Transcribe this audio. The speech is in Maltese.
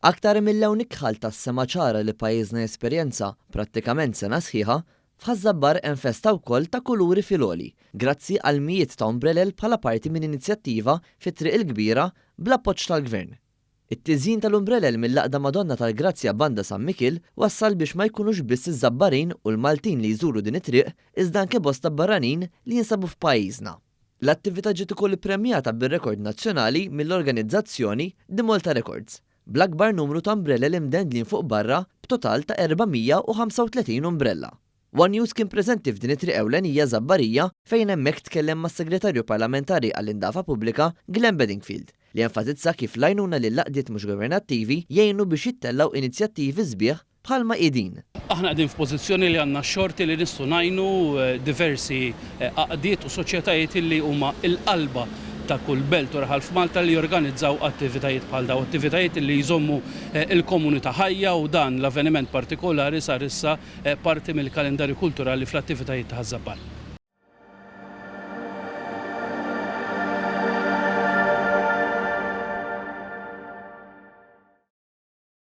Aktar mil-lewn ikħal tas-sema ċara li pajjiżna jesperjenza prattikament sena sħiħa, f'Ħaż-Żabbar hemm festa wkoll ta' kuluri fil-għoli, grazzi għal mijiet ta' umbrelel bħala parti minn inizjattiva fit-Triq il-Kbira bl-appoġġ tal-Gvern. It-tiżjin tal-umbrelel mill-Għaqda Madonna tal-Grazzja Banda San Mikiel wassal biex ma jkunux biss iż-Żabbarin u l-Maltin li jżuru din it-triq iżda anke bosta barranin li jinsabu f'pajjiżna. L-attività ġiet ukoll ippremjata bir-rekord nazzjonali mill-organizzazzjoni The Malta Records, bl-akbar numru ta' umbrelel imdendlin fuq barra b'total ta' 435 umbrella. One News kien preżenti f'din it-triq ewlenija Żabbarija fejn hemmhekk tkellem mas-Segretarju Parlamentari għall-Indafa Pubblika Glenn Bedingfield li enfasizza kif l-għajnuna lill-għaqdiet mhux governattivi jgħinu biex jittellgħu inizjattivi sbieħ bħalma hi din. Aħna qegħdin f'pożizzjoni li għandna x-xorti li nistgħu ngħinu diversi għaqdiet u soċjetajiet li huma l-qalba ta' kull belt u raħal f'Malta li jorganizzaw attivitajiet bħal dawn, attivitajiet li jżommu l-komunità ħajja u dan l-avveniment partikolari sar issa parti mill-kalendarju kulturali fl-attivitajiet ta' Ħaż-Żabbar.